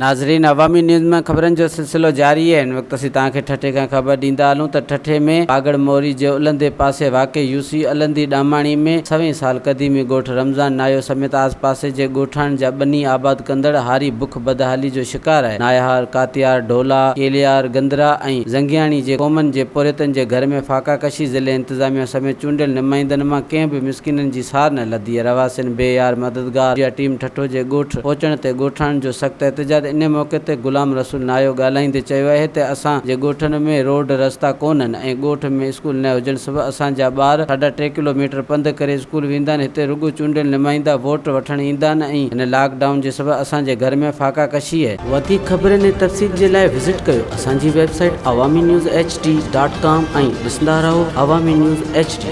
ناظرين عوامي نيوز ۾ خبرن جو سلسلو جاري آهي هن وقت اسين توهان کي ٺٽي کان خبر ڏيندا هلون ته ٺٽي ۾ باگڙ موري جي الهندي پاسي واقع يو سي الهندي ڏاماڻي ۾ سوين سال قديمي ڳوٺ رمضان نايو سميت آس پاسي جي ڳوٺاڻن جا ٻني آباد ڪندڙ هاري بک بدحالي جو شڪار آهي نايهار، ڪاتيار، ڍولا، ڪيليار، گندرا ۽ زنگياڻي جي قومن جي پورهيتن جي گهر ۾ فاقا ڪشي ضلعي انتظاميا سميت چونڊيل نمائندن مان ڪنهن به مسڪينن جي سار نه لڌي رهواسين بي يار مددگار جي ٽيم ٺٽو جي ڳوٺ پهچڻ تي ڳوٺاڻن جو سخت احتجاج انهي موقعي تي غلام رسول نايو ڳالهائيندي چيو اهي ته اسان جي ڳوٺن ۾ روڊ رستا ڪونهن ۽ ڳوٺ ۾ اسڪول نه هجڻ سبب اسان جا ٻار ساڍا ٽي ڪلو ميٽر پنڌ ڪري اسڪول ويندا آهن هتي رڳو چونڊيل نمائندا ووٽ وٺڻ ايندا آهن ۽ هن لاڪ ڊائون جي سبب اسان جي گهر ۾ فاقا ڪشي وڌيڪ خبرن ۽ تفصيل جي لاء وزٽ ڪيو اسان جي website Awami news H D dot com ۽ ڏسندا رهو عوامي نيوز ايڇ ڊي.